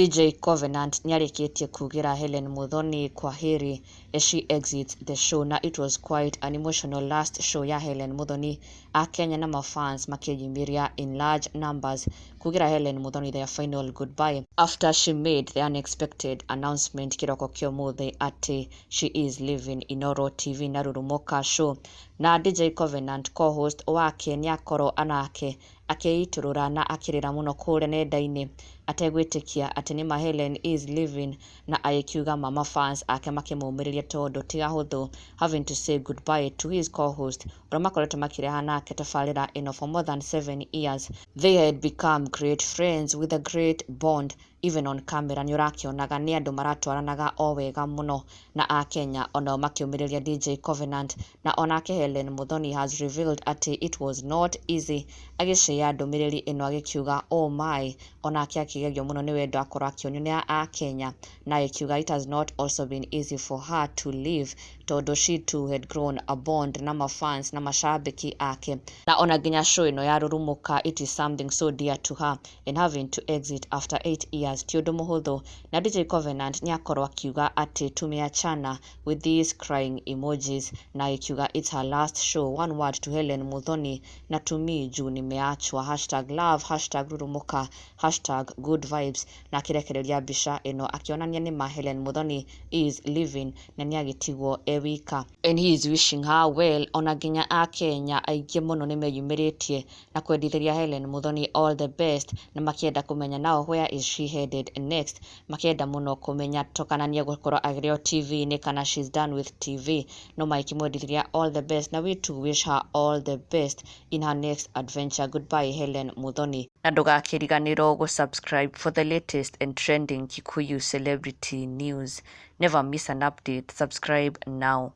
DJ Covenant nĩarĩkĩtie kugĩra Hellen Muthoni kwaheri as she exits the show, na it was quite an emotional last show ya Hellen Muthoni. Akenya na mafans makĩyumĩria in large numbers kugĩra Hellen Muthoni their final goodbye after she made the unexpected announcement kĩroko kĩa ũmũthĩ atĩ she is leaving Inooro TV na Rurumuka show. Na DJ Covenant, co-host wake, nĩakorwo anake akĩitũrũra na akĩrĩra mũno kũrĩa nenda-inĩ ategwĩtĩkia atĩ nĩma Hellen is leaving, na agĩkiuga mama fans ake makĩmũmĩrĩria tondũ ti hahũthũ having to say goodbye to his co-host ũrĩa makoretwo makĩreha nake tabarĩra ĩno for more than 7 years. They had become great friends with a great bond. Even on camera nĩ ũrakĩonaga nĩ andũ maratwaranaga o wega mũno, na akenya onao makĩũmĩrĩria DJ Covenant. Na onake Hellen Muthoni has revealed atĩ it was not easy, agĩshare ndũmĩrĩri ĩno agĩkiuga, "Oh my." Onake akĩgegio mũno nĩ wendo akorwo akĩonio nĩ akenya, na agĩkiuga it has not also been easy for her to leave tondũ she too had grown a bond na mafans na mashabiki ake, na ona nginya show ĩno ya Rurumuka, it is something so dear to her, and having to exit after 8 years ti ũndũ mũhũthũ. Na DJ Covenant nĩ akorwo akiuga atĩ tumeachana with these crying emojis, na agĩkiuga it's her last show. One word to Hellen Muthoni na to me juu nimeachwa, #love, #Rurumuka, #GoodVibes. Na akĩrekereria mbica ĩno akĩonania nĩma Hellen Muthoni is leaving na nĩ agĩtigwo e wika, and he is wishing her well. Ona nginya akenya aingĩ mũno nĩ meyumĩrĩtie na kwendithĩria Hellen Muthoni all the best, na makĩenda kũmenya now where is she headed next, makĩenda mũno kũmenya to kana nĩ egũkorwo agĩrĩo TV-inĩ kana she's done with TV. No magĩkĩmwendithĩria all the best, na we too wish her all the best in her next adventure. Goodbye, Hellen Muthoni, na ndũgakĩriganĩrwo gũ-subscribe for the latest and trending Kikuyu celebrity news. Never miss an update. Subscribe now.